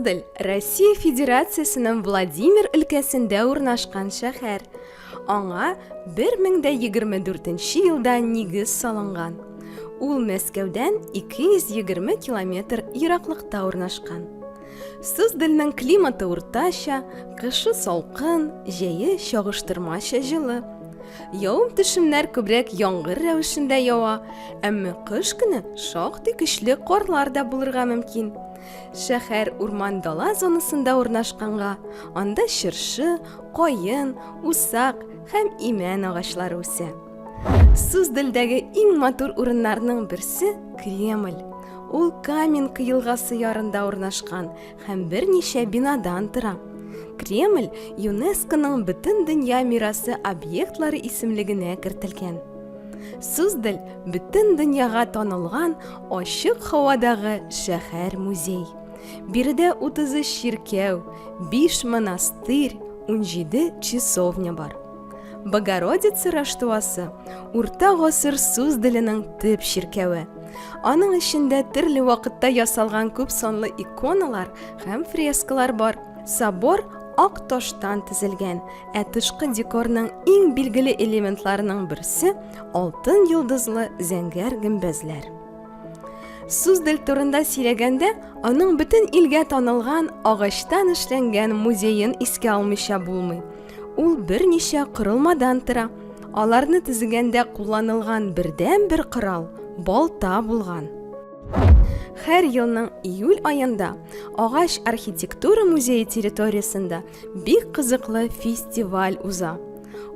Суздаль Россия Федерациясенең Владимир өлкәсендә урнашкан шәһәр. Аңа 1024 елда нигез салынган. Ул Мәскәүдән 220 километр ераклыкта урнашкан. Суздальның климаты уртача, кышы салкын, җәе чагыштырмача җылы. Явым-төшемнәр күбрәк яңгыр рәвешендә ява, әмма кыш көне шактый көчле карлар да булырга мөмкин. Шәһәр урман-дала зонасында урнашканга, анда чыршы, каен, усак һәм имән агачлары үсә. Суздальдәге иң матур урыннарның берсе Кремль. Ул Каменка елгасы ярында урнашкан һәм берничә бинадан тора. Кремль ЮНЕСКОның Бөтендөнья мирасы объектлары исемлегенә кертелгән. Суздаль бөтен дөньяга танылган ачык һавадагы шәһәр-музей. Биредә 33 чиркәү, 5 монастырь, 17 часовня бар. Богородица Раштуасы Урта гасыр Суздаленың төп чиркәве. Аның эчендә төрле вакытта ясалган күп санлы иконалар һәм фрескалар бар. Собор ак таштан төзелгән, ә тышкы декорның иң билгеле элементларының берсе алтын йолдызлы зәңгәр гөмбәзләр. Суздаль турында сөйләгәндә, аның бөтен илгә танылган агачтан эшләнгән музеен искә алмыйча булмый. Ул берничә корылмадан тора. Аларны төзегәндә кулланылган бердәнбер корал балта булган. Һәр елның июль аенда агач архитектура музее территориясендә бик кызыклы фестиваль уза.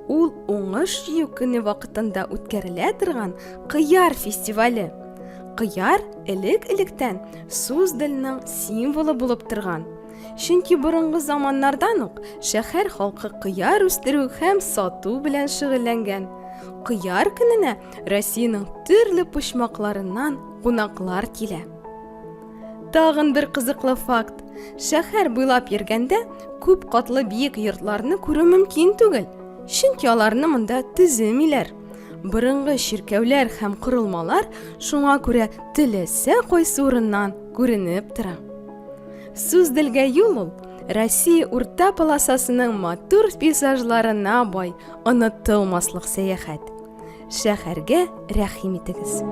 Ул уңыш җыю көне вакытында үткәрелә торган кыяр фестивале. Кыяр элек-электән Суздальның символы булып торган. Чөнки борынгы заманнардан ук шәһәр халкы кыяр үстерү һәм сату белән шөгыльләнгән. Кыяр көненә Россиянең төрле почмакларыннан кунаклар килә. Тагын бер кызыклы факт. Шәһәр буйлап йөргәндә күп катлы биек йортларны күрү мөмкин түгел, чөнки аларны монда төземиләр. Борынгы чиркәүләр һәм корылмалар шуңа күрә теләсә кайсы урыннан күренеп тора. Суздальгә юл ул Россия урта полосасының матур пейзажларына бай, онытылмаслык сәяхәт. Шәһәргә рәхим итегез.